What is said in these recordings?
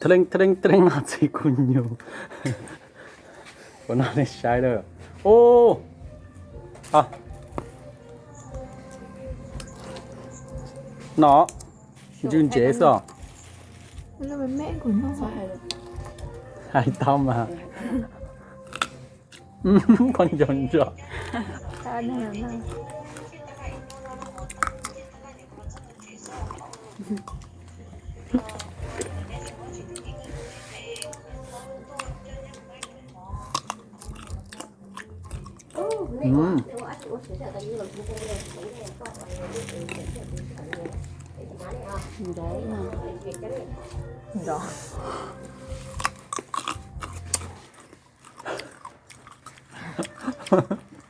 Theb leej theb leej theb leej no txiv kuv nyuj. Ua no nej saib lawm. Ub, no ntsw ntsev xwb os. Hais tau mas. Qhov ntsos ntsos.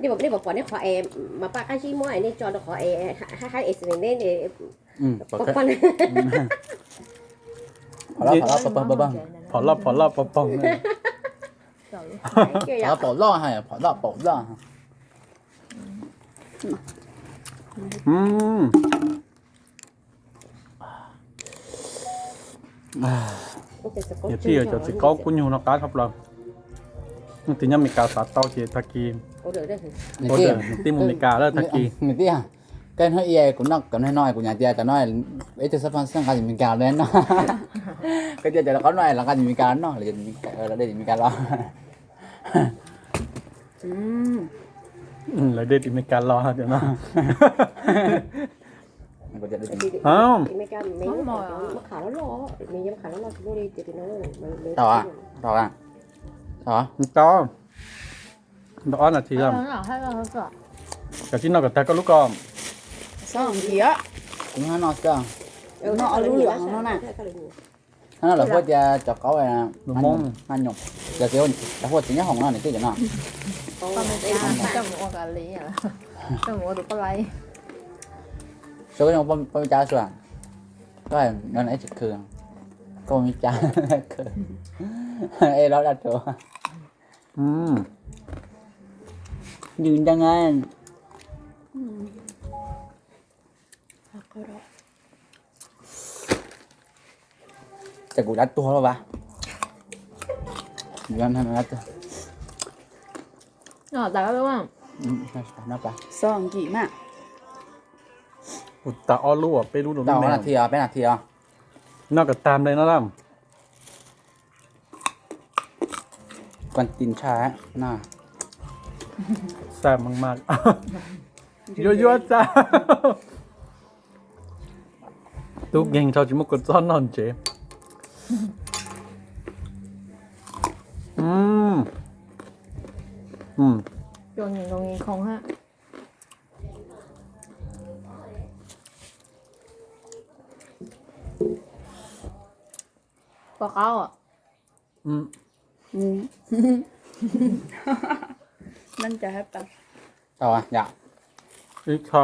Nej puas pom nej qhov es mas paj qab zib muab nej tso rau qhov es hab hab es ne, phom loj phom loj pog pog. Phom loj, phom loj, phom loj. Niam tij, cov txiv qaub kub nyuj no qab tshaj plaws. Leej twg nyob Meskas xav tau ces tag kis, tij mus Meskas lawm tag kis. Koj hnub ib kuv noj cov no kuv nyiam tias cov no ib tug xab phaj xeeb nqa tim Meskas los no. Koj tias cov qaub no los nqa tim Meskas los no, lawv de tim Meskas los. Lawv de tim Meskas los tias no. Tau, tau, ntau ob nas this lawm. Koj tsis noj kom tag koj lub ko. Kuv noj no xwb. Noj ob lub lwm no na. Hnub no lawv hu tias cov qaub Hmoob, lawv hu tias txiv nyob hoom no niam tij cov no. Sub, koj poj me cab sua, koj ib tsis khw, koj poj me cab khw, es los dab rau. Yws ntees. Ces kuv dab tuag lawm vas. Xob nkim mas. Kuv tas ob lub uas peb lub rau peb nas this os, peb nas this os. Noj kom tag nplej no lawm. Kuv tis ntshai no. Xav mas mas yuav yuav xav. Tub nkeeg tso tsis muaj kua txob noj ntsev. Kua qaub. Ib txho.